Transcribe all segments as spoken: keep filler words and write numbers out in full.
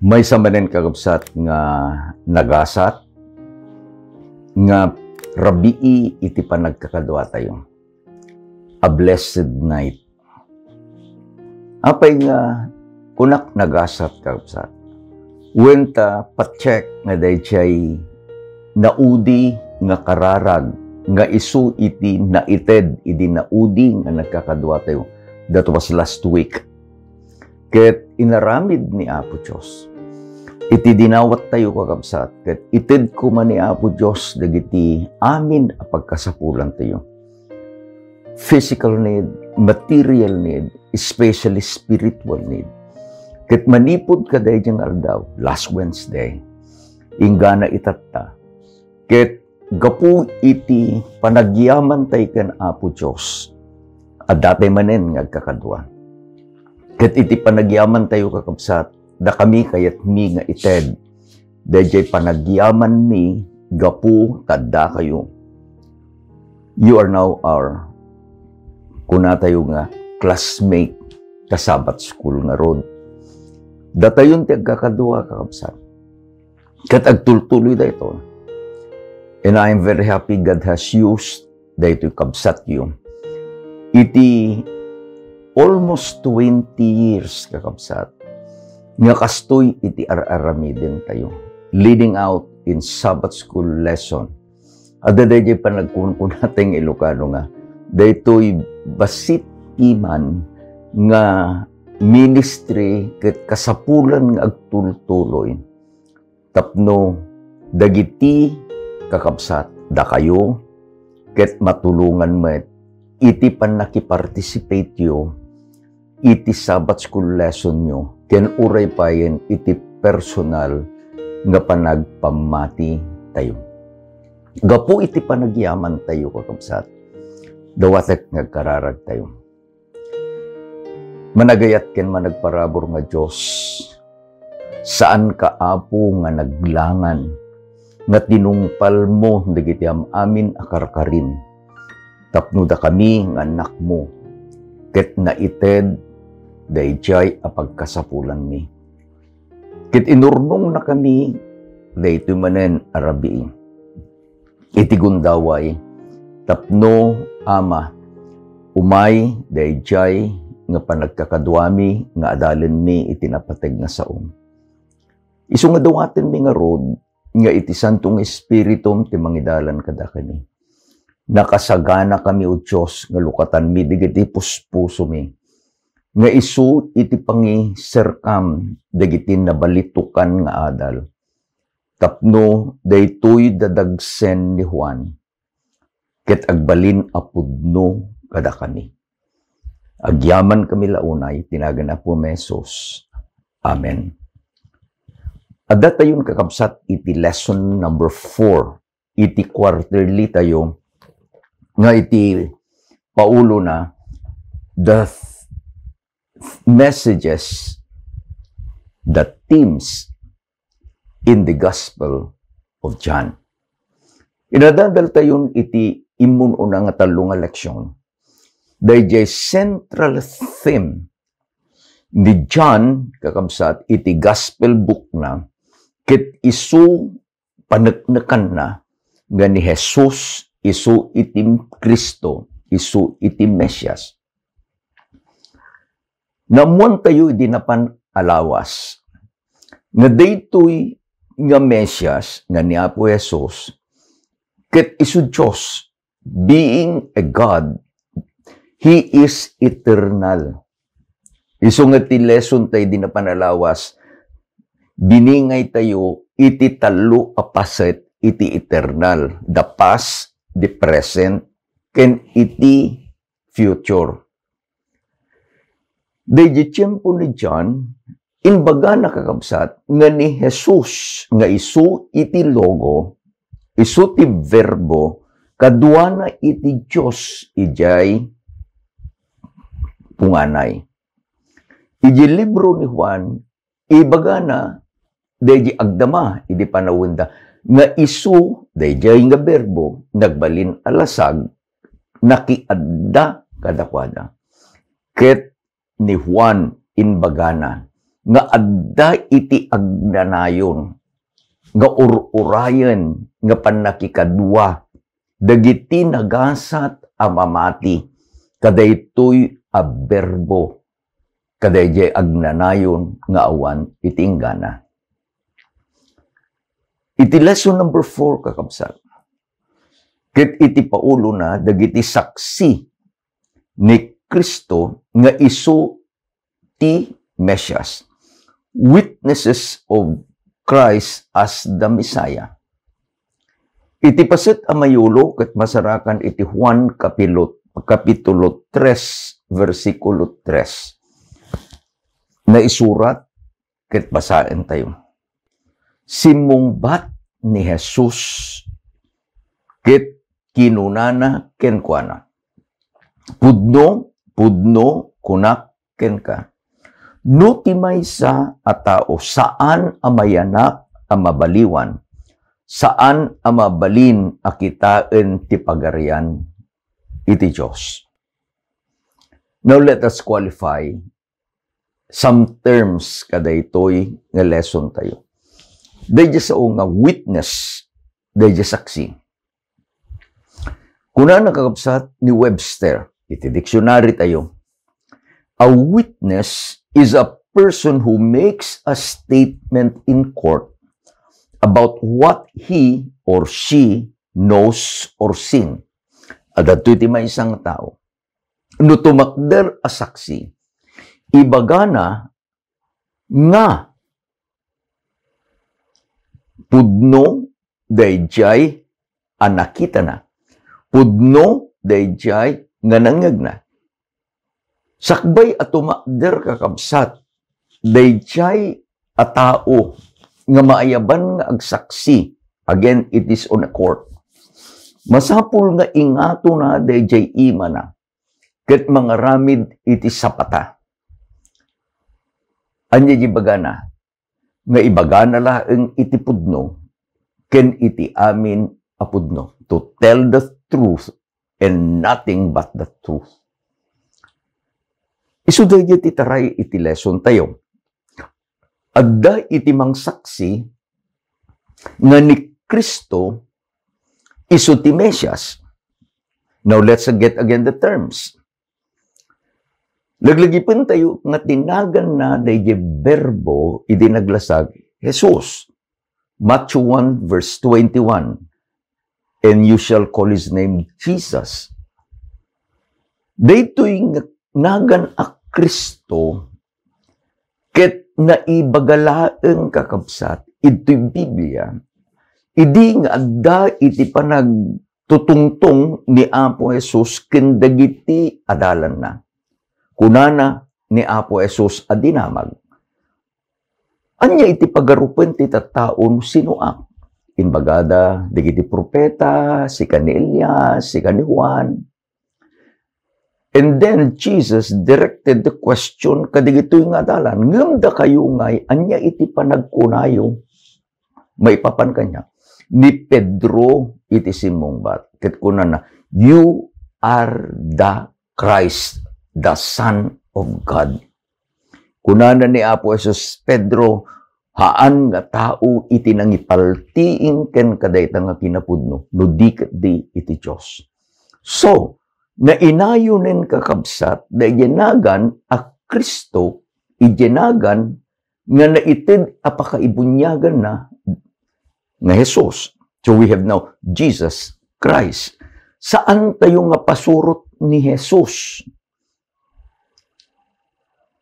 Maysa manen, kakabsat, nga nagasat nga rabii iti panagkakaduatayo. A blessed night. Apay nga kunak nagasat, kakabsat? Wen ta pa-check nga daydiay naudi nga kararag nga isu iti naited idi naudi nga nagkakaduatayo. That was last week. Ket inaramid ni Apo Dios iti dinawattayo, kakabsat, ket ited koma ni Apo Dios dagiti amin a pagkasapulantayo. Physical need, material need, especially spiritual need. Ket manipud kadaydiay nga aldaw, last Wednesday, inggana itatta. Ket gapu iti panagyamantayo ken Apo Dios, addatay manen nga agkakadua. Ket iti panagyamantayo, kakabsat, dakami kayatmi nga ited daydiay panagyamanmi gapu kaddakayo. You are now our, kunatayo nga, classmate ka Sabbath school ngarud. Datayon ti agkakadua, kakabsat. Ket agtultuloy daytoy. And I am very happy God has used daytoy kabsatyo iti almost twenty years, kakabsat, nga kastoy iti ar-aramidentayo, leading out in Sabbath school lesson. Adda daydiay panagkunkunatay nga Ilocano nga daytoy bassit man nga ministry ket kasapulan nga agtultuloy tapno dagiti kakabsat, dakayo, ket matulongan met iti pannakiparticipateyo iti Sabbath school lessonyo ken uray payen iti personal nga panagpammatitayo. Gapu iti panagyamantayo, kakabsat, dawatek nga agkararagtayo. Managayat ken managparabur nga Dios, saanka, Apo, nga naglangan nga tinungpalmo dagiti am-amin a karkarim tapno dakami nga annakmo ket naited daydiay a pagkasapulanmi. Ket inurnongnakami daytoy manen a rabii iti gundaway tapno, Ama, umay daydiay nga panagkakaduami nga adalenmi iti napateg nga saom. Isu nga dawatenmi ngarud nga iti Santo nga Espiritum ti mangidalan kadakami. Nakasaganakami, O Dios, nga lukatanmi dagiti puspusomi nga isu iti pangiserkam dagiti nabalitukan nga adal. Tapno daytoy dadagsen ni Juan, ket agbalin a pudno kadakami. Agyamankami la unay ti nagan Apo Jesus. Amen. Adda tayon, kakabsat, iti lesson number four iti quarterly tayo nga iti paulona, the th-, messages, the themes in the Gospel of John. Inadadal tayon iti immun-una nga tallo nga leksion. Daydiay central theme ni John, kakabsat, iti Gospel book na, ket isu paneknekanna nga ni Jesus isu iti Cristo, isu iti Mesias. Naammoantayo idi napan a lawas nga daytoy nga Mesias nga ni Apo Jesus ket isu Dios, being a God, He is eternal. Isu nga ti lesson tayo idi napan a lawas, biningay tayo iti tallo a paset iti eternal, the past, the present, ken iti future. Daydi tiempo ni John, imbagana, kakabsat, nga ni Jesus nga isu iti Logo, isu ti Verbo, kaduana iti Dios idiay punganay. Iti libro ni Juan, ibagana daydi agdama idi panawenda nga isu daydiay nga Verbo nagbalin a lasag, nakiadda kadakuada. Ket ni Juan imbagana nga adda iti agnanayon nga ur-urayen nga pannakikadua dagiti nagasat a mamati kadaytoy a berbo, kadaydiay agnanayon nga awan iti inggana. Iti lesson number four, kakabsat, ket iti paulona dagiti saksi ni Cristo nga isu ti Mesias, witnesses of Christ as the Messiah. Iti paset a mayulo ket masarakan iti Juan kapilot-, kapitulo tres, bersikulo tres. Naisurat ket basaentayo. Simmungbat ni Jesus ket kinunana kenkuana, "Pudno, pudno, kunak kenka, no ti maysa a tao saan a mayanak a mabaliwan, saan a mabalin a kitaen ti Pagarian iti Dios." Now, let us qualify some terms kadaytoy nga lesson tayo. Daydiay sao nga witness, daydiay saksi. Kunana, kakabsat, ni Webster, iti dictionary tayo, "A witness is a person who makes a statement in court about what he or she knows or seen." Adda ditoy ti maysa nga tao, no tumakder a saksi, ibagana nga pudno daydiay a nakitana, pudno daydiay nga nangngegna. Sakbay a tumakder, kakabsat, daydiay a tao nga maayaban nga agsaksi, again, it is on a court, masapul nga ingatona daydiay imana ket mangaramid iti sapata. Ania di bagana? Nga ibagana laeng iti pudno ken iti amin a pudno. To tell the truth and nothing but the truth. Isu daydiay ti taray iti lesson tayo. Adda iti mangsaksi nga ni Cristo isu ti Mesias. Now, let's get again the terms. Laglagipentayo nga ti naganna daydiay Berbo idi naglasag, Jesus. Matthew one verse twenty-one, "And you shall call his name Jesus." Daytoy nga nagan a Cristo ket naibaga laeng, kakabsat, iti Biblia, idi nga adda iti panagtutungtong ni Apo Jesus ken dagiti adalanna. Kunana ni Apo Jesus a dinamag, "Ania iti pagarupen ti tattao no sinoak?" Imbagada, "Dagiti profeta, sika ni Elias, sika ni Juan." And then Jesus directed the question kadagitoy nga adalan, "Ngem dakayo ngay, ania iti panagkunayo?" Maipapan kaniak ni Pedro iti simmungbat, ket kunana, "You are the Christ, the Son of God." Kunana ni Apo Jesus, "Pedro, haan nga tao iti nangipaltiing ken kadayta nga kinapudno, no di ketdi iti Dios." So, nainayonen, kakabsat, daydiay nagan a Cristo, idiay nagan nga naited a pakaibuniaganna nga Jesus. So we have now Jesus Christ. Saan tayo nga pasurot ni Jesus.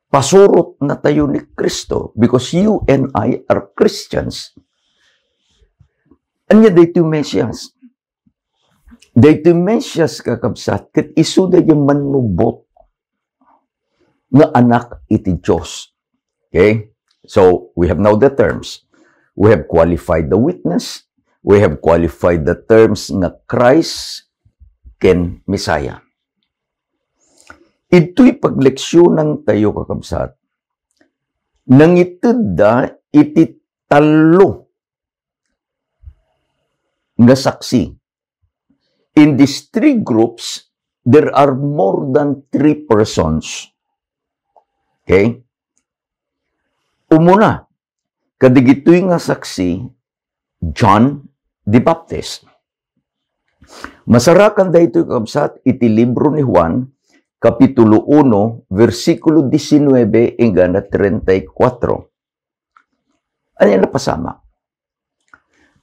Pasurot na tayo ni Cristo because you and I are Christians. Ania daytoy Mesias? Daytoy Mesias, kakabsat, ket isu daydiay mannubot nga anak iti Dios. Okay? So, we have now the terms. We have qualified the witness. We have qualified the terms nga Christ ken Messiah. Itoy pagleksyonan tayo, kakabsat, nangitedda iti tallo nga saksi. In these three groups, there are more than three persons. Okay? Umuna, kadagitoy nga saksi, John the Baptist. Masarakan daytoy, kakabsat, iti libro ni Juan, Kapitulo uno, bersikulo diecinuebe inggana treinta y cuatro. Ania napasamak?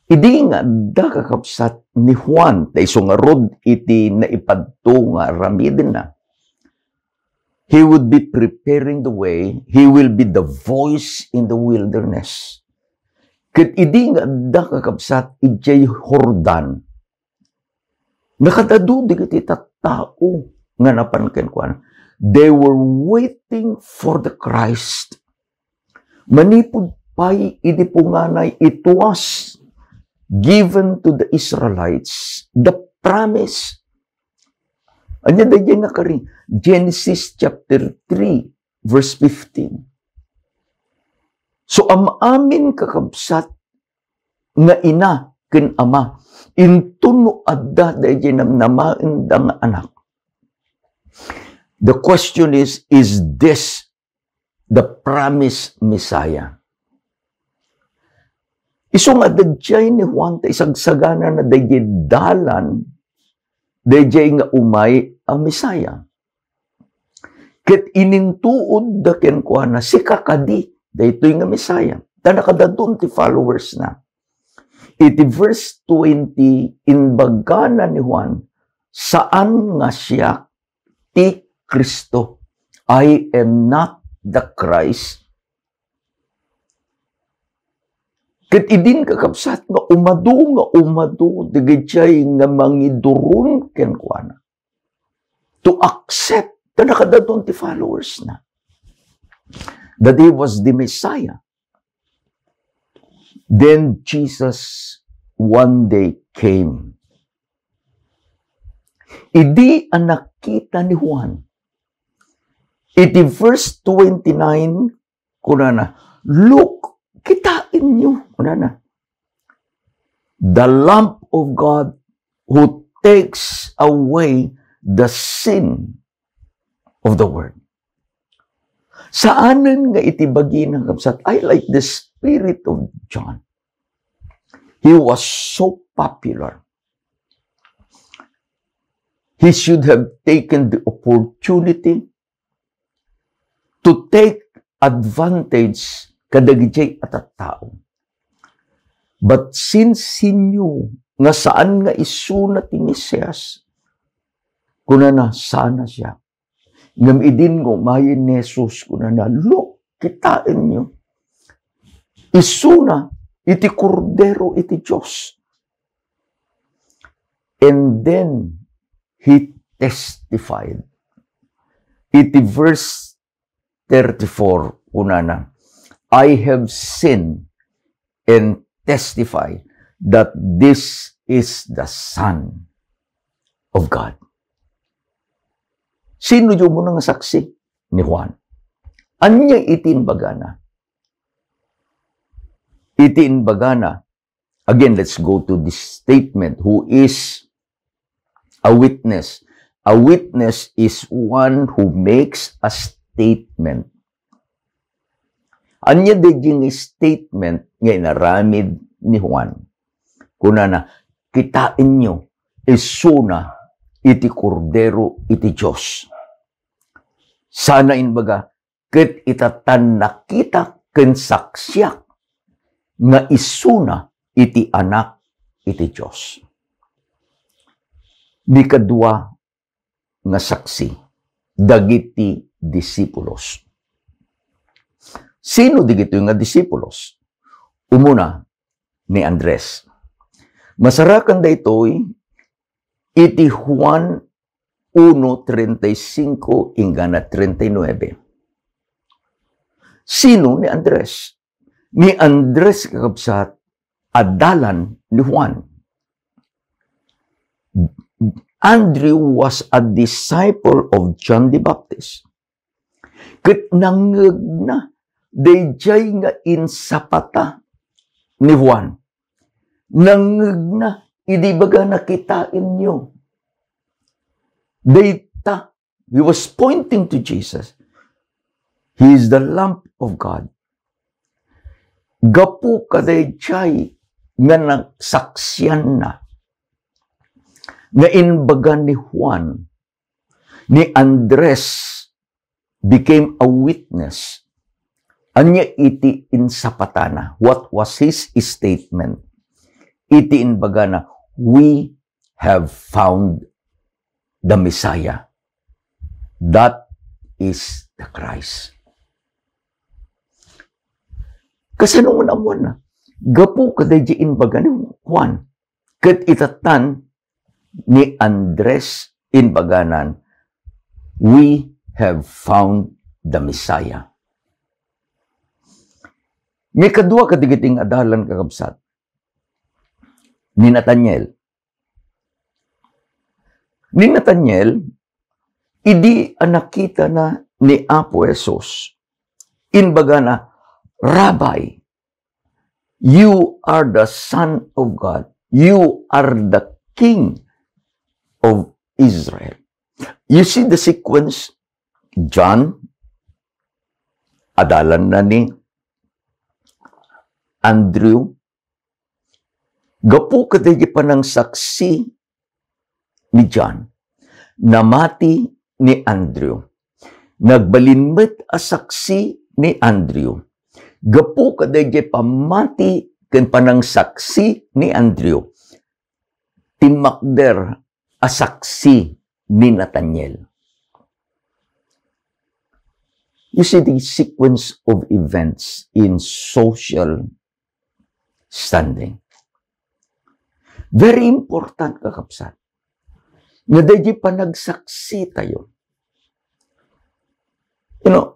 Idi nga adda, kakabsat, ni Juan, ta isu ngarud iti naipadto nga aramidenna, he would be preparing the way, he will be the voice in the wilderness. Ket idi nga adda, kakabsat, idiay Jordan, nakadadu dagiti tattao nga napan kenkuana. They were waiting for the Christ. Manipud pay idi punganay, it was given to the Israelites the promise. Ania daydiay nga kari? Genesis chapter three, verse fifteen. So, am-amin, kakabsat, nga ina ken ama, inton no adda daydiay namnamaenda nga anak. The question is, is this the promised Messiah? Isu nga adda idiay ni Juan ta isagsaganana daydiay dalan, daydiay nga umay a Messiah. Ket inintuodda kenkuana, sika kadi daytoy nga Messiah. Ta nakadadun ti followers na. Iti verse twenty, inbagana ni Juan, saan nga siak ti Cristo. I am not the Christ. Ket idin, kakabsat, nga umadu, nga umadu, dagiti nga mangiduron kenkuana to accept, ta nakadadun ti followers na, that he was the Messiah. Then Jesus one day came. Idi a nakita ni Juan, iti verse twenty-nine, kunana, "Look, kitaenyo," kunana, "the Lamb of God who takes away the sin of the world." Saanen nga iti bagina, kabsat, I like the spirit of John. He was so popular. He should have taken the opportunity to take advantage kadagiti a tattao. But since he knew nga saan nga isuna ti Mesias, kunana, "Saan a siak?" Ngem idin nga umayen ni Jesus, kunana, "Look, kitaenyo. Isuna iti Kordero iti Dios." And then he testified. Iti verse thirty-four, kunana, "I have seen and testify that this is the Son of God." Sino diay umuna nga saksi? Ni Juan. Ania iti imbagana? Iti imbagana, again, let's go to this statement. Who is a witness? A witness is one who makes a statement. Ania daydiay nga statement nga inaramid ni Juan? Kunana, "Kitaenyo, isuna iti Kordero iti Dios." Sana imbaga, "Ket ita tan nakitak ken saksiak nga isuna iti Anak iti Dios." Ni kadua nga saksi, dagiti disipulos. Sino dagitoy nga disipulos? Umuna, ni Andres. Masarakan daytoy iti Juan uno treinta y cinco inggana treinta y nueve. Sino ni Andres? Ni Andres, kakabsat, adalan ni Juan. Andrew was a disciple of John the Baptist. Ket nangngegna daydiay nga insapata ni Juan. Nangngegna idi ibagana, "Kitaenyo." Dayta, he was pointing to Jesus. He is the Lamb of God. gapu kadaydiay nga nasaksianna nga inbaga ni Juan, ni Andres became a witness. Ania iti insapatana? What was his statement? Iti inbagana, "We have found the Messiah." That is the Christ. Kasano nga naamuanna? Gapu kadaydi inbaga ni Juan. Ket itattan ni Andres inbaganan, "We have found the Messiah." Nga ikadua kadagiti nga adalan, kakabsat, ni Nathaniel. Ni Nathaniel, idi a nakitana ni Apo Jesus, inbagana, "Rabbi, you are the Son of God. You are the King of Israel." You see the sequence? John, adalan na ni Andrew. Gapu kadaydi panangsaksi ni John, namati ni Andrew. Nagbalin met a saksi ni Andrew. Gapu kadaydi pammati ken panangsaksi ni Andrew, timmakder a saksi ni Nathaniel. You see the sequence of events in social standing. Very important, kakabsat, nga daydi panagsaksi tayo. You know,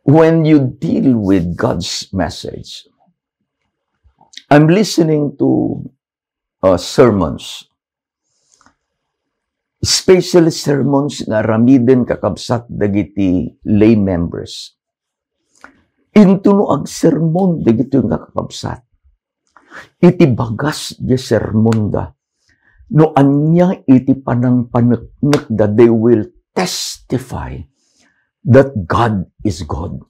when you deal with God's message, I'm listening to uh, sermons, especially sermons nga aramiden, kakabsat, dagiti lay members. Intono agsermon dagitoy nga kakabsat, iti bagas di sermonda, no ania iti panangpaneknekda, they will testify that God is God.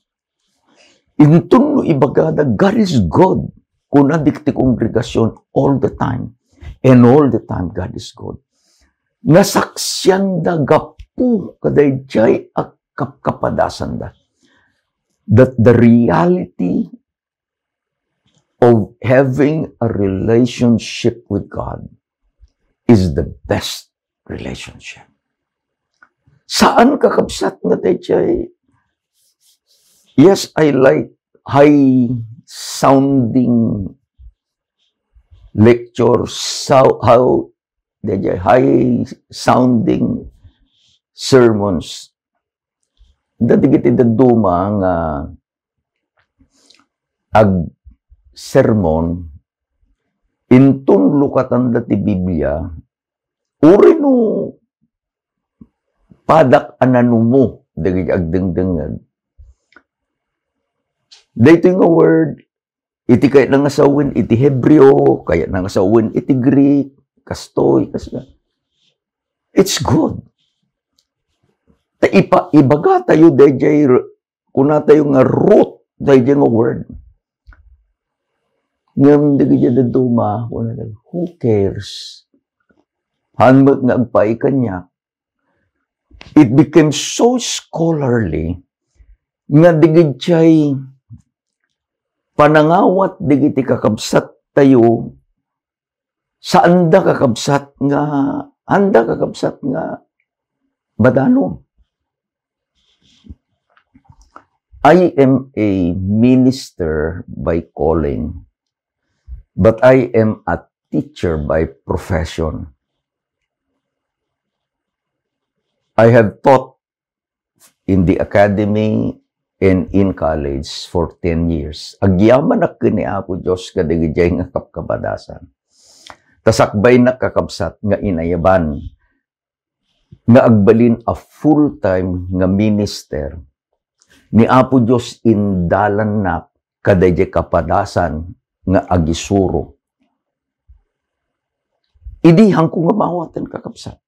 Inton no ibagada, "God is good," kuna dagiti kongregasyon all the time. And all the time, God is good. Nasaksianda gapu kadaydiay a kapkapadasanda that the reality of having a relationship with God is the best relationship. Saan, kakabsat, nga daydiay, yes, I like high sounding lectures, how, how, daydiay, high sounding sermons. Dagiti dadduma nga ag sermon, inton lukatanda ti Biblia, uray no padak a nanumo dagiti agdengdengngeg, daytoy nga word, iti kayatna nga sawen iti Hebreo, kayatna nga sawen iti Greek, kastoy, kas-, it's good. Ta ipa-, ibaga tayo daydiay r-, kuna tayo nga root daydiay nga word. Ngem dagiti dadduma, kuna tayo, "Who cares?" Haan met nga agpaay kaniak. It became so scholarly nga dagiti panangawat dagiti kakabsat tayo, saanda, kakabsat, nga, anda, kakabsat, nga badanon. I am a minister by calling, but I am a teacher by profession. I have taught in the academy and in college for ten years. Agyamanak ken ni Apo Dios kadagiti nga kapkapadasan. Ta sakbaynak, kakabsat, nga inayaban nga agbalin a full-time nga minister ni Apo Dios, indalannak kadaydiay kapadasan nga agisuro. Idi haanko nga maawaten, kakabsat.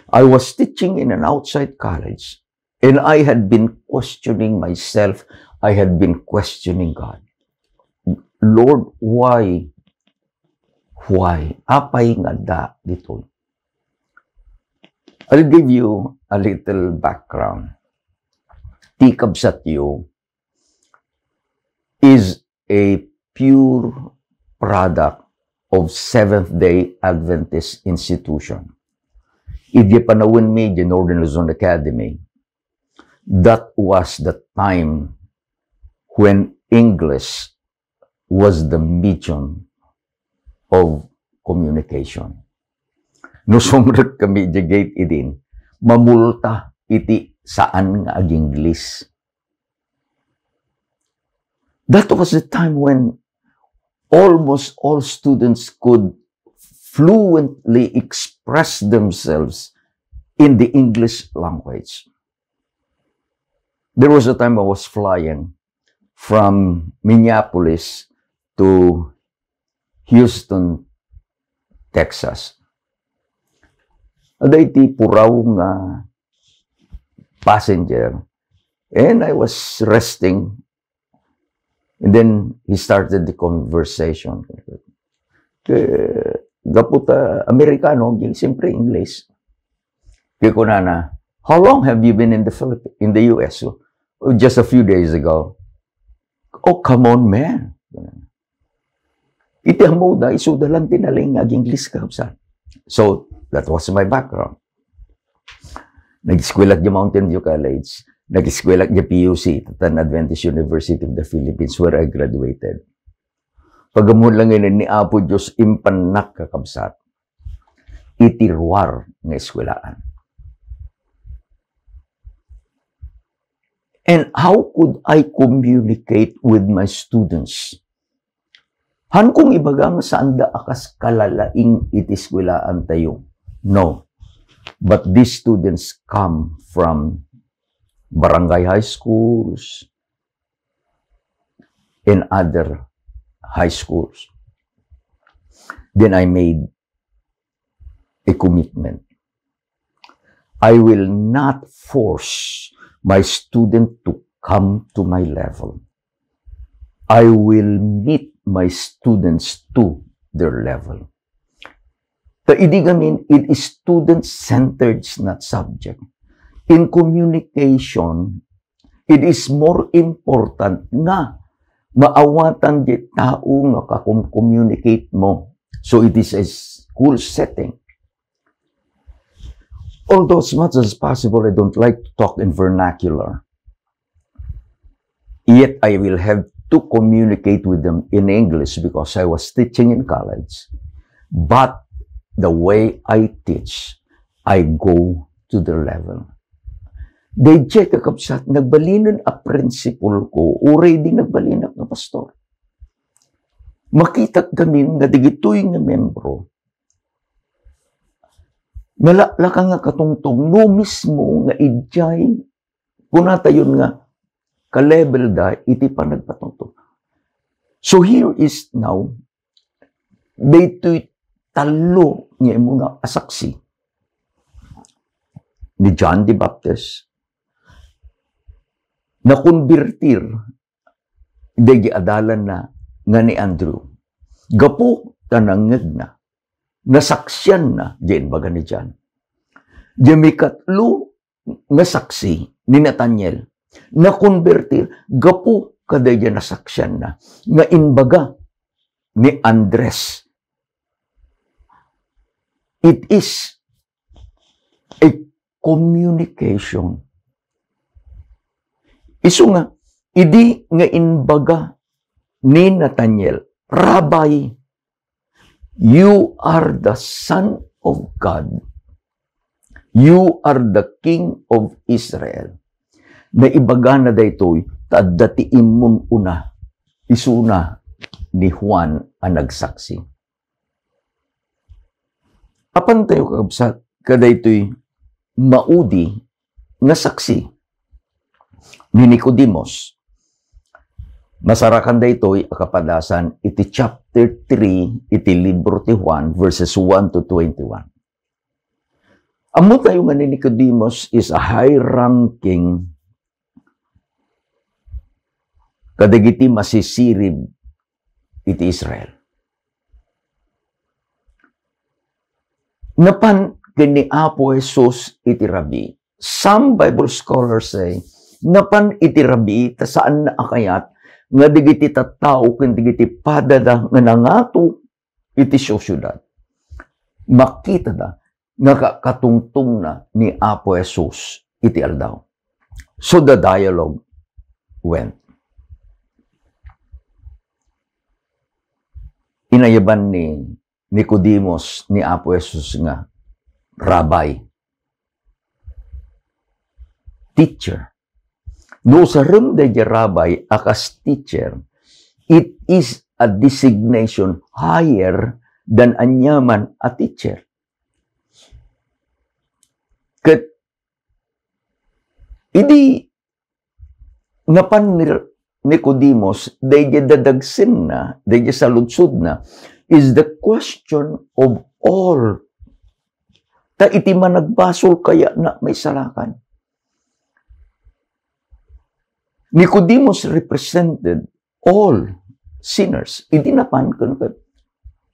I was teaching in an outside college, and I had been questioning myself, I had been questioning God. "Lord, why? Why? Apay nga adda ditoy?" I'll give you a little background. Ti kabsatyo is a pure product of Seventh-day Adventist institution. Idi panawenmi di Northern Luzon Academy, that was the time when English was the medium of communication. No sumrek kami di gate idin, mamulta iti saan nga aginglis. That was the time when almost all students could fluently express themselves in the English language. There was a time I was flying from Minneapolis to Houston, Texas. Adda iti puraw nga passenger, and I was resting. And then he started the conversation. Ke, gapu ta Amerikano, siyempre English. Kaya kunana, "How long have you been in the Philippi-, in the U S?" "Oh, just a few days ago." "Oh, come on, man." Iti ammoda, isuda lang ti nalaing nga ag-English, kakabsat. So, that was my background. Nag-eskwelak di Mountain View College. Nag-eskwelak di P U C, Tatan Adventist University of the Philippines, where I graduated. Pag-ammo lang yun, ni Apo Diyos, impannak, kakabsat, iti ruar nga eskwelaan. And how could I communicate with my students? Han kong ibaga nga saanda a kas kalalaing iti eskwelaantayo. No. But these students come from barangay high schools and other high schools. Then I made a commitment. I will not force my student to come to my level. I will meet my students to their level. Ta idi ngamin, it is student-centered, not subject. In communication, it is more important nga maawatan di tao nga kakom-communicate mo. So it is a school setting. Although as much as possible, I don't like to talk in vernacular. Yet I will have to communicate with them in English because I was teaching in college. But the way I teach, I go to their level. Daydiay, kakabsat, nagbalinen a principle ko, uray di nagbalinak nga pastor. Makitak gamin nga digitoy nga membro, nalaklaka nga katungtong, no mismo nga idiay, kunatayon nga, ka-level da iti panagpatungtong. So here is now, daytoy tallo nga immuna a saksi. Ni John the Baptist, nakonbertir daydi adalanna nga ni Andrew. Gapu ta nangngegna, nasaksianna di imbaga ni John. Di mikatlo nga saksi ni Nathaniel, nakonbertir gapu kadaydi nasaksianna nga imbaga ni Andres. It is a communication. Isu nga, idi nga imbaga ni Nathaniel, "Rabbi, you are the Son of God. You are the King of Israel." Naibagana daytoy, ta adda ti immun-una, isuna ni Juan a nagsaksi. Apantayo, kakabsat, kadaytoy maudi nga saksi ni Nicodemus. Masarakan daytoy a kapadasan iti chapter three iti libro ti Juan, verses one to twenty-one. Ammotayo nga ni Nicodemus is a high-ranking kadagiti masisirib iti Israel. Napan ken ni Apo Jesus iti rabii. Some Bible scholars say, napan iti rabii ta saanna a kayat nga dagiti tattao ken dagiti padada nga nangato iti siudad, makitada nga ka-, katungtongna ni Apo Jesus iti aldaw. So the dialogue went. Inayaban ni Nicodemus ni Apo Jesus nga, "Rabbi, teacher." No usarem daydi rabbi a kas teacher, it is a designation higher than aniaman a teacher. Ket idi napan ni Nicodemus, daydi dadagsenna, daydi saludsodna, is the question of all. Ta iti managbasol kayatna maisalakan. Nicodemus represented all sinners. Idi napan ken, ket,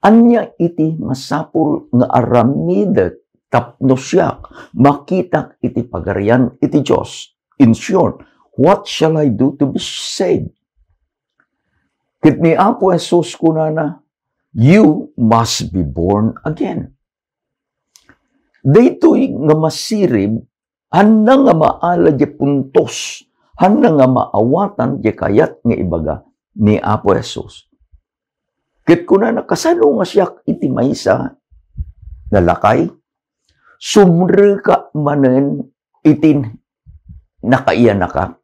"Ania iti masapul nga aramidek tapno siak makitak iti Pagarian iti Dios? In short, what shall I do to be saved?" Ket ni Apo Jesus kunana, "You must be born again." Daytoy nga masirib, hanna nga maala di puntos, hanna nga maawatan di kayat nga ibaga ni Apo Jesus. Ket kunana, "Kasano nga siak iti maysa nga lakay? Sumreka manen iti nakaiyanakak."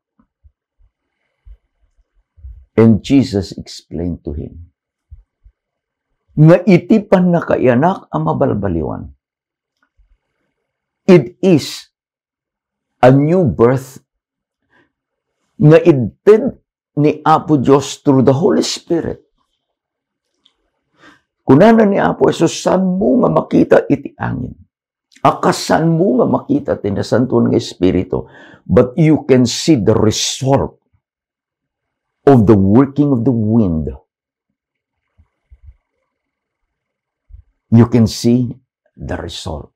And Jesus explained to him nga iti pannakaiyanak a mabalbaliwan, it is a new birth nga inted ni Apo Dios through the Holy Spirit. Kunana ni Apo Jesus, "Saanmo nga makita iti angin? A kas saanmo nga makita ti Nasantoan nga Espiritu, but you can see the result of the working of the wind." You can see the result.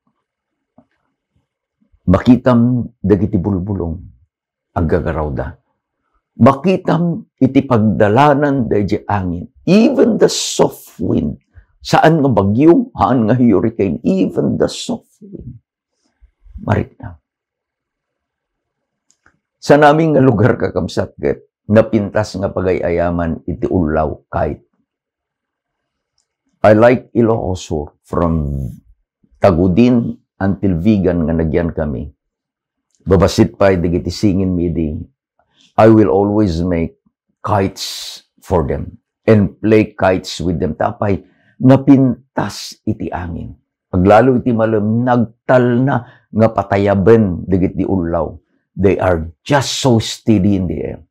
Makitam dagiti bulbulong aggagarawda. Makitam iti pagdalanan daydi angin. Even the soft wind. Saan nga bagyo, saan nga hurricane, even the soft wind. Marikna. Sa namin nga lugar, kakabsat, ket napintas nga pagay-ayaman iti ullaw, kite. I like Ilocos Sur, from Tagudin until Vigan nga nagyan kami. Babassit pay dagiti singin mi idi, I will always make kites for them and play kites with them. Ta apay, napintas iti angin. Aglalo iti malem, nagtalna nga patayaben dagiti ullaw. They are just so steady in the air.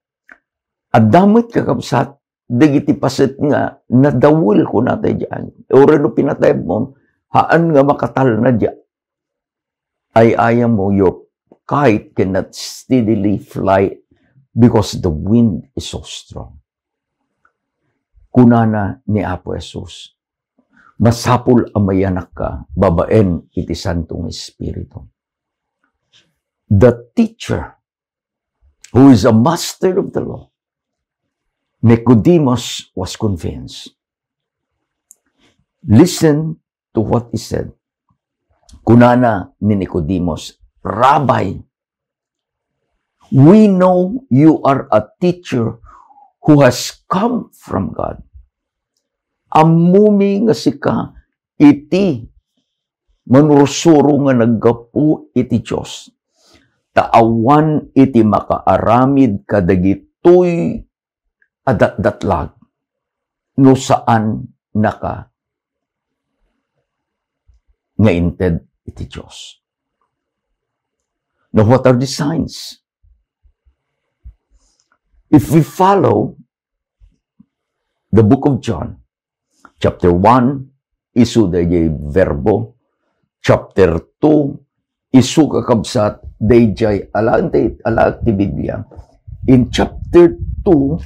Adda met, kakabsat, dagiti paset nga nadawel, kunata, idiay angin. Uray no pinatayabmo, saan nga makatalna diay ay-ayam mo, your kite cannot steadily fly because the wind is so strong. Kunana ni Apo Jesus, "Masapul a mayanakka babaen iti Santo nga Espiritu." The teacher who is a master of the law, Nicodemus was convinced. Listen to what he said. Kunana ni Nicodemus, "Rabbi, we know you are a teacher who has come from God." Ammomi nga sika iti manursuro nga naggapu iti Dios. Ta awan iti makaaramid kadagitoy a datdatlag no saannaka nga inted iti Dios. Now, what are the signs? If we follow the book of John, chapter one, isu dayjay verbo. Chapter two, isu, kakabsat, dayjay alaen ti, alaek ti Biblia. In chapter two,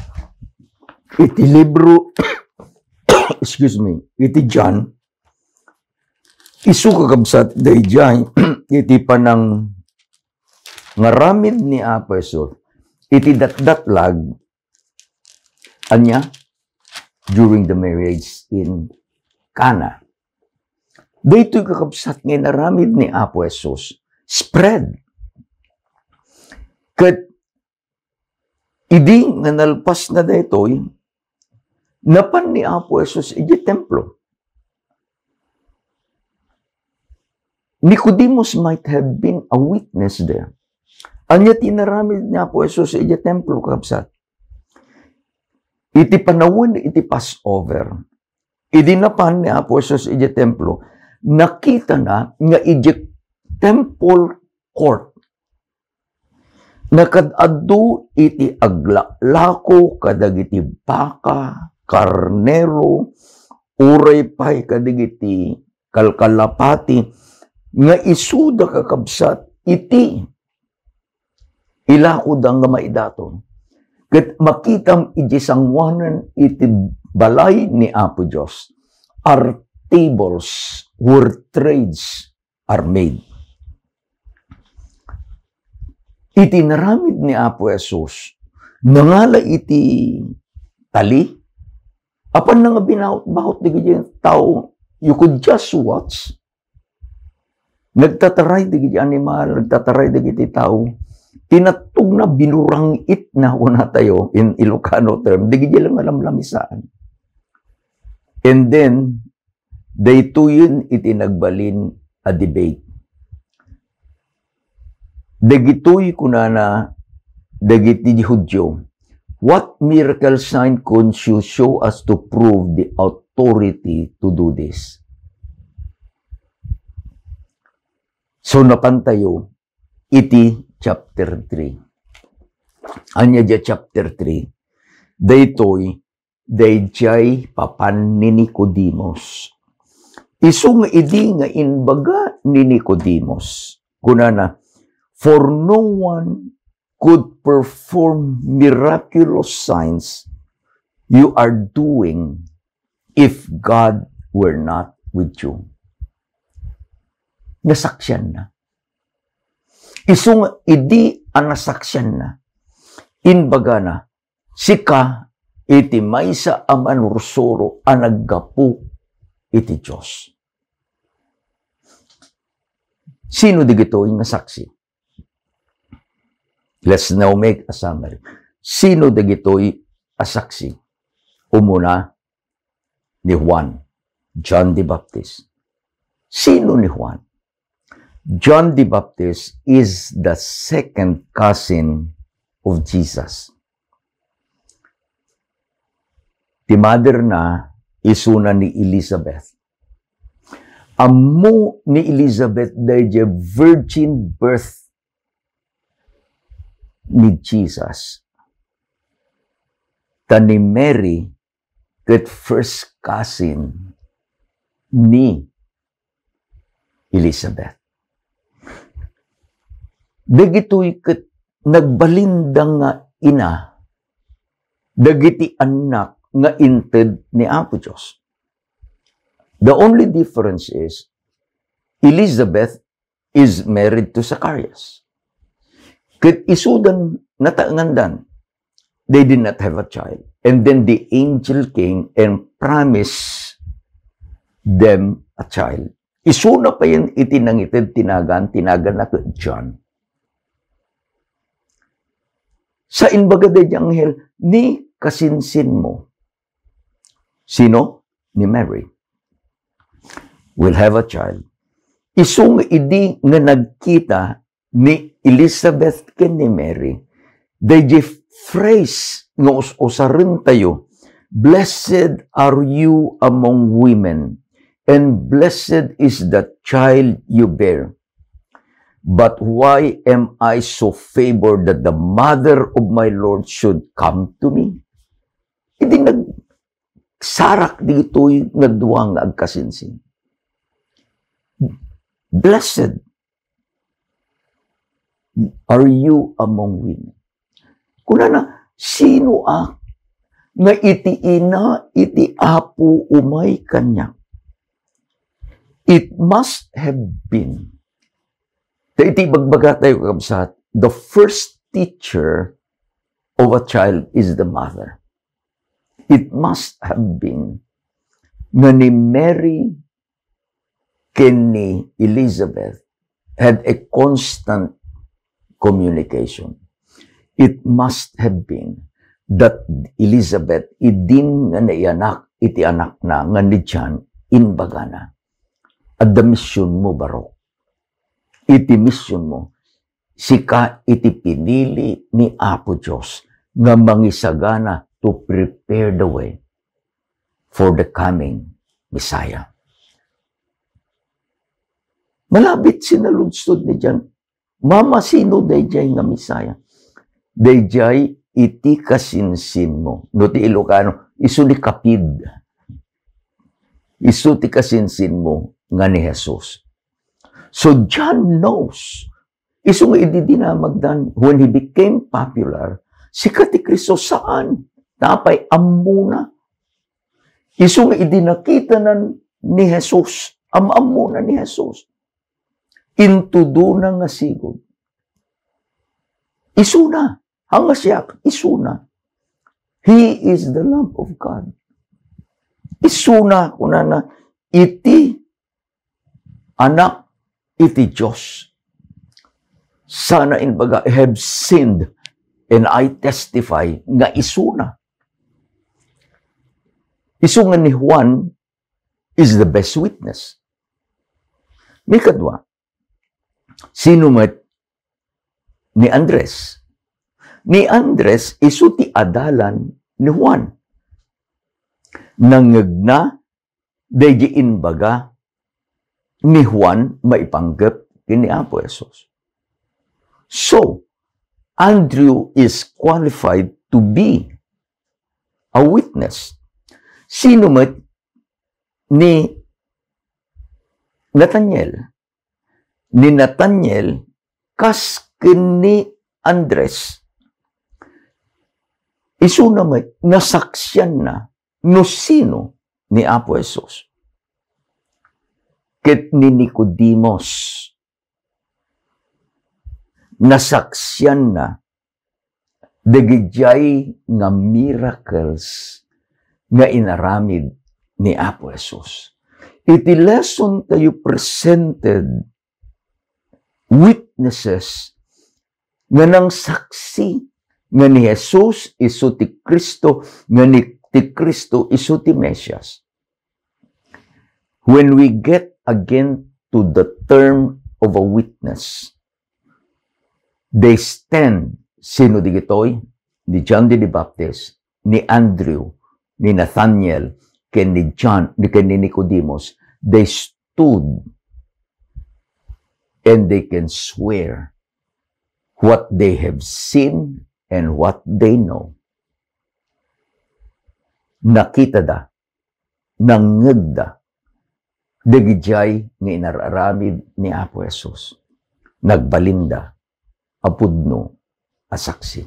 iti libro excuse me, iti John, isu kakabsat daydiay iti panang ngaramid ni Apo Jesus iti datdatlag, ania? During the marriage in Cana. Daytoy kakabsat nga inaramid ni Apo Jesus, spread. Ket idi nga nalpas na daytoy, napan ni Apo Jesus iti templo. Nicodemus might have been a witness there. Ania ti inaramid ni Apo Jesus iti templo, kabsat? Iti panawen iti Passover, idi napan ni Apo Jesus iti templo, nakitana nga iti temple court, nakad-adu iti aglaklako kadagiti baka, karnero, uray pay kadagiti kalkalapati nga isuda, kakabsat, iti ilakoda nga maidaton. Ket makitam iti sangoanan iti balay ni Apo Dios, are tables where trades are made. Iti inaramid ni Apo Jesus, nangala iti tali. Apanna nga binaut-baut dagiti tao, you could just watch. Nagtataray dagiti animal, nagtataray dagiti tao. Tinattogna, binurang-itna, kunatayo in Ilocano term, dagiti lang alamlamisaan. And then, daytoyen iti nagbalin a debate. Dagitoy kunana dagiti Judio, "What miracle sign could you show us to prove the authority to do this?" So, napantayo iti chapter three. Ania dia chapter three? Daytoy daydiay papan ni Nicodemus. Isu nga idi nga imbaga ni Nicodemus, kunana, "For no one could perform miraculous signs you are doing if God were not with you." Nasaksianna. Isu nga idi a nasaksianna, imbagana, "Sika iti maysa a manursuro a naggapu iti Dios." Sino dagitoy nga saksi? Let's now make a summary. Sino dagitoy a saksi? Umuna, ni Juan, John the Baptist. Sino ni Juan? John the Baptist is the second cousin of Jesus. Ti mother na, isuna ni Elizabeth. Ammo ni Elizabeth daydiay virgin birth ni Jesus. Ta ni Mary ket first cousin ni Elizabeth. Dagitoy ket nagbalinda nga ina dagiti annak nga inted ni Apo Dios. The only difference is, Elizabeth is married to Zacharias. Ket isudan nataengandan. They did not have a child. And then the angel came and promised them a child. Isuna payen iti nangited ti nagan, ti naganna ket John. Sa imbaga daydi anghel, "Ni kasinsinmo." Sino? Ni Mary. "Will have a child." Isu nga idi nga nagkita ni Elizabeth ken ni Mary, daydi phrase nga us-usarentayo, "Blessed are you among women, and blessed is the child you bear. But why am I so favored that the mother of my Lord should come to me?" Idi nagsarak ditoy nga dua nga agkasinsin. "Blessed are you among women." Kunana, sino a nga iti ina iti Apo umay kaniak. It must have been. Ta iti ibagbagatayo, kakabsat, the first teacher of a child is the mother. It must have been nga ni Mary ken ni Elizabeth had a constant communication. It must have been that Elizabeth, idin nga naiyanak iti anakna nga ni John, imbagana, "Adda misionmo, barok. Iti misionmo, sika iti pinili ni Apo Dios nga mangisagana to prepare the way for the coming Messiah." Malabit sinaludsod ni John, "Mama, sino daydiay nga Messiah?" "Daydiay iti kasinsinmo." No ti Ilocano, isu ni kapid. Isu ti kasinsinmo nga ni Jesus. So John knows. Isu nga idi dinamagdan, when he became popular, sika ti Kristo, saan. Napay ammona. Isu nga idi nakitanan ni Jesus, am-ammona ni Jesus. Intudona nga sigud. Isuna, haan nga siak, isuna. He is the Lamb of God. Isuna, kunana, iti Anak iti Dios. Sana imbaga, "I have sinned and I testify nga isuna." Isu nga ni Juan is the best witness. Ni kadua, sino met ni Andres? Ni Andres isu ti adalan ni Juan. Nangngegna daydi imbaga ni Juan maipanggep ken ni Apo Jesus. So, Andrew is qualified to be a witness. Sino met ni Nathaniel? Ni Nathaniel kas ken ni Andres. Isuna met nasaksianna no sino ni Apo Jesus. Ket ni Nicodemus, nasaksianna dagidiay nga miracles nga inaramid ni Apo Jesus. Iti lesson tayo, presented witnesses nga nangsaksi nga ni Jesus isu ti Cristo, nga ni, ti Cristo isu ti Mesias. When we get again to the term of a witness, they stand, sino digitoy? Ni John the Baptist, ni Andrew, ni Nathaniel, ken ni John, ken ni Nicodemus. They stood and they can swear what they have seen and what they know. Nakitada, nangngegda dagidiay nga inar-aramid ni Apo Jesus. Nagbalinda a pudno a saksi.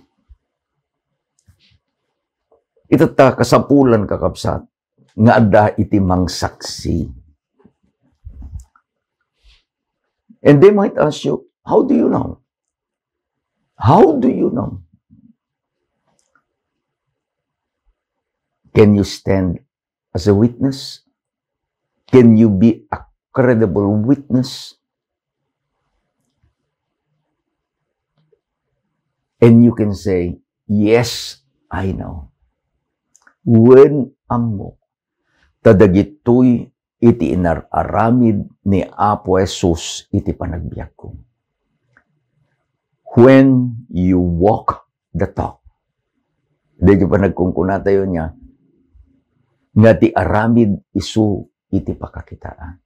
Itatta, kasapulan, kakabsat, nga adda iti mangsaksi. And they might ask you, "How do you know? How do you know? Can you stand as a witness? Can you be a credible witness?" And you can say, "Yes, I know." Wen ammo, ta dagitoy iti inar-aramid ni Apo Jesus iti panagbiagko. When you walk the talk. Daydi panagkunkunatayo niya, nga ti aramid isu iti pakakitaan.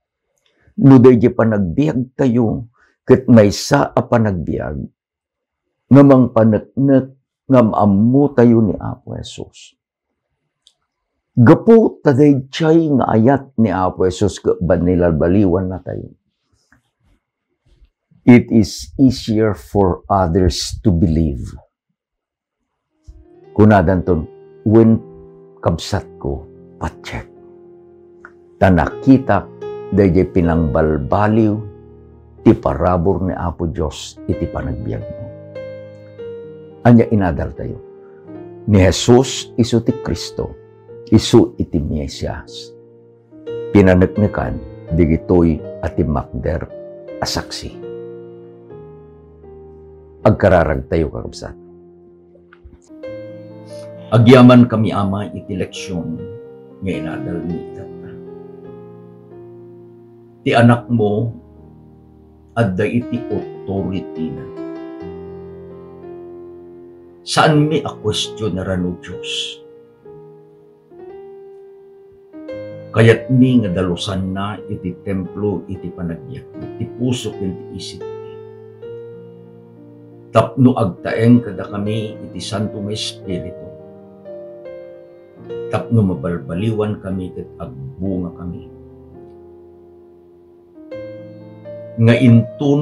No daydi panagbiagtayo, ket maysa a panagbiag, nga mangpaneknek nga am-ammotayo ni Apo Jesus. Gapu ta daydiay nga ayat ni Apo Jesus ket banilalbaliwannatayo, it is easier for others to believe. Kunadanton, when Kabsatko, patiek. Ta nakitak daydiay pinangbalbaliw ti parabur ni Apo Dios iti panagbiagmo. Ania inadaltayo? Ni Jesus isu ti Cristo, isu iti Mesias. Pinaneknekan digitoy a timmakder a saksi. Agkararagtayo, kakabsat. Agyamankami, Ama, iti leksion nga inadalmi itatta. Ti anakmo, adda iti authority-na. Saanmi a questionaran, O Dios. Kayatmi nga dalusanna iti templo iti panagbiagmi, ti puso ken ti isipmi. Tapno agtaeng kadakami iti Santo nga Espiritu, tapno mabalbaliwankami ket agbungakami. Nga inton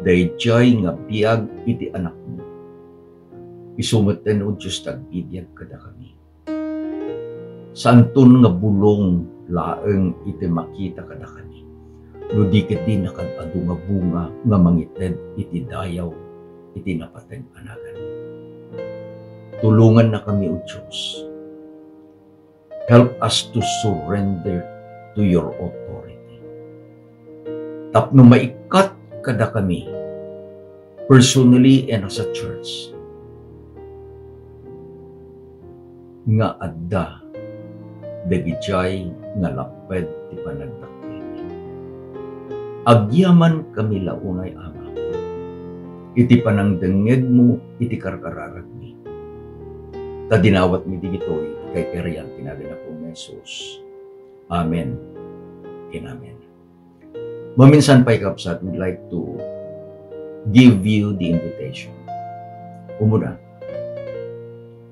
daydiay nga biag iti anakmo, isu metten, O Dios, ti agbibiag kadakami. Saanton nga bulong laeng iti makita kadakami, no di ketdi nakad-adu nga bunga nga mangited iti dayaw iti napateg a nagan. Tulongannakami, O Dios. Help us to surrender to your authority. Tapno maikkat kadakami, personally and as a church, nga adda dagidiay nga lapped ti panagdakkelmi. Agyamankami la unay, Ama, iti panangdengngegmo iti karkararagmi. Ta dinawatmi digitoy iti kaikarian ti nagan ni Apo Jesus. Amen ken amen. Maminsan pay, kabsat, we'd like to give you the invitation. Umuna,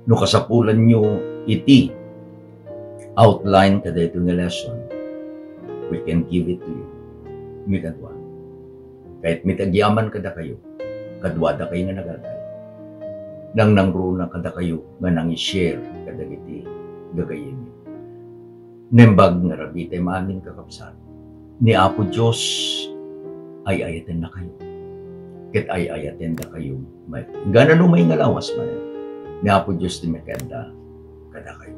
no kasapulanyo iti outline kadaytoy nga lesson, we can give it to you. Mikadua, kayatmi ti agyaman kadakayo, kaduadakayo nga nagadal. Nangnangruna kadakayo nga nangi-share kadagiti gagayyemyo. Naimbag nga rabii tay maamin, kakabsat, ni Apo Dios ay-ayatennakayo, ket ay-ayatendakayo met. Inggana no maingalawas manen, ni Apo Dios ti makadda kadakayo.